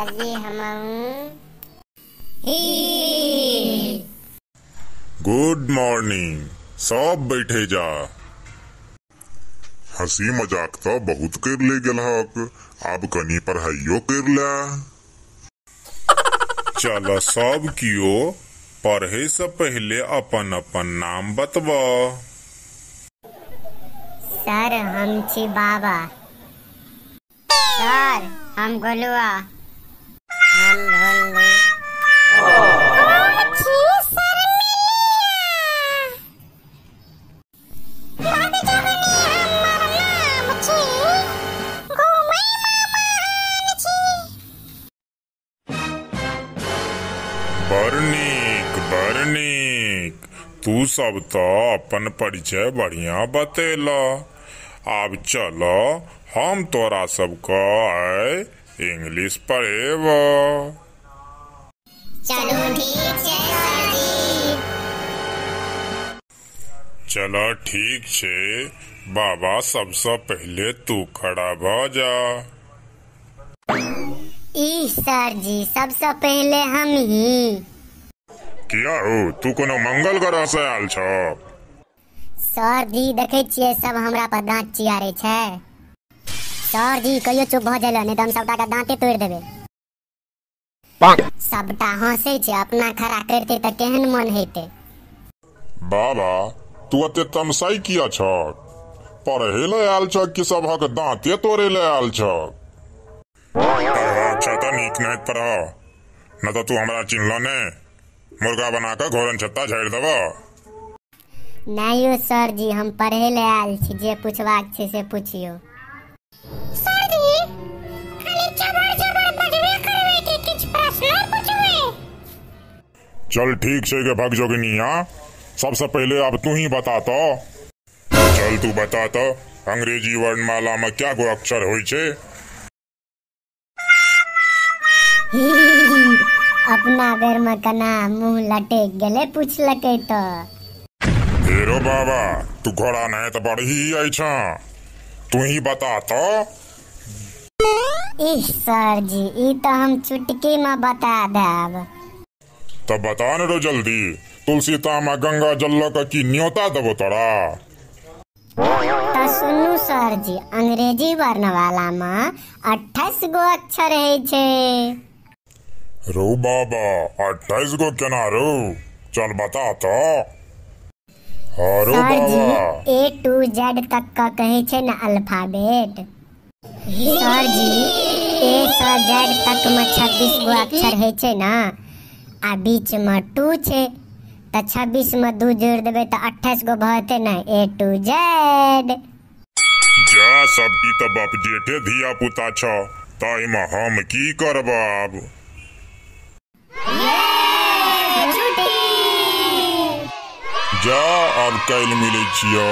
Sir जी हमहूँ। Good morning, सब बैठे जा। हंसी मजाक तो बहुत कर ले गेलहक, आब कनी पढ़ाइयो कर ले। चल सब कियो पढ़े से पहले अपन अपन नाम बतब। सर हम छी बाबा। सर हम गोलुआ। हम ढोलू। हम छी बड़ नीक बड़ नीक, तू सब तो अपन परिचय बढ़िया बतेला। आब चल हम तोरा सबके आइ इंग्लिश पढ़ेब। चलू ठीक छै सर जी। चल ठीक छै बाबा, सबसे पहले तू खड़ा भ जा। ई सर जी सबसे पहले हम ही। किया हो, तू कोनो मंगल ग्रह से आयल छ? सर जी देखे छियै सब हमरा पर दांत चियारे छै। सर जी कहियो चुप भ जाइले, नहीं त हम सबटा के दांते तोड़ देबै। सबटा हंसै छै, अपना खड़ा करते त केहन मन हेतै। बाबा तू एते तमसाई किया छ? पढ़े ले आयल छ कि सबहक दांते तोड़े ले आयल छ? पढ़बाक छ त नीक नाहित पढ़, न त तू हमरा चिन्हल ने, मुर्गा बना के घोरन छत्ता झाड़ि देब। नहीं यो सर जी, हम पढ़े ले आयल छी, जे पूछबाक छै से पूछियो। सर जी खाली जबर जबर बजबे करबै कि किछु प्रश्न पूछबै? चल ठीक छै गे भगजोगनिया, सबसे पहले अब तू ही बता तो। चल तू बता तो, अंग्रेजी वर्णमाला में क्या गो अक्षर होइ छै? अपना बेर में कना मुंह लटक गेलै पूछलकै तो। हेरो बाबा, तू घोड़ा नहीं तो बढ़ी आई छ, तू ही बता तो। इह सर जी, ई तो हम चुटकी में बता देब। तब बता न रो जल्दी, तुलसी तामा गंगा जल ल के की न्योता देबो तोरा? तो सुनू सर जी, अंग्रेजी वर्णमाला में 28 गो अक्षर है छै। रो बाबा 28 गो केना रो? चल बता तो। Sir ji A to Z तक का कहै छै ने अल्फाबेट। सर जी ए से जेड तक में 26 गो अक्षर है छै ना, आ बीच में 2 छै, त 26 में 2 जोड़ देबै त 28 गो भते ने, ए टू जेड। जा सब की त बाप जेठे धिया पुता छ, ताहि में हम की करब आब? जा अब काल्हि मिलै छियौ।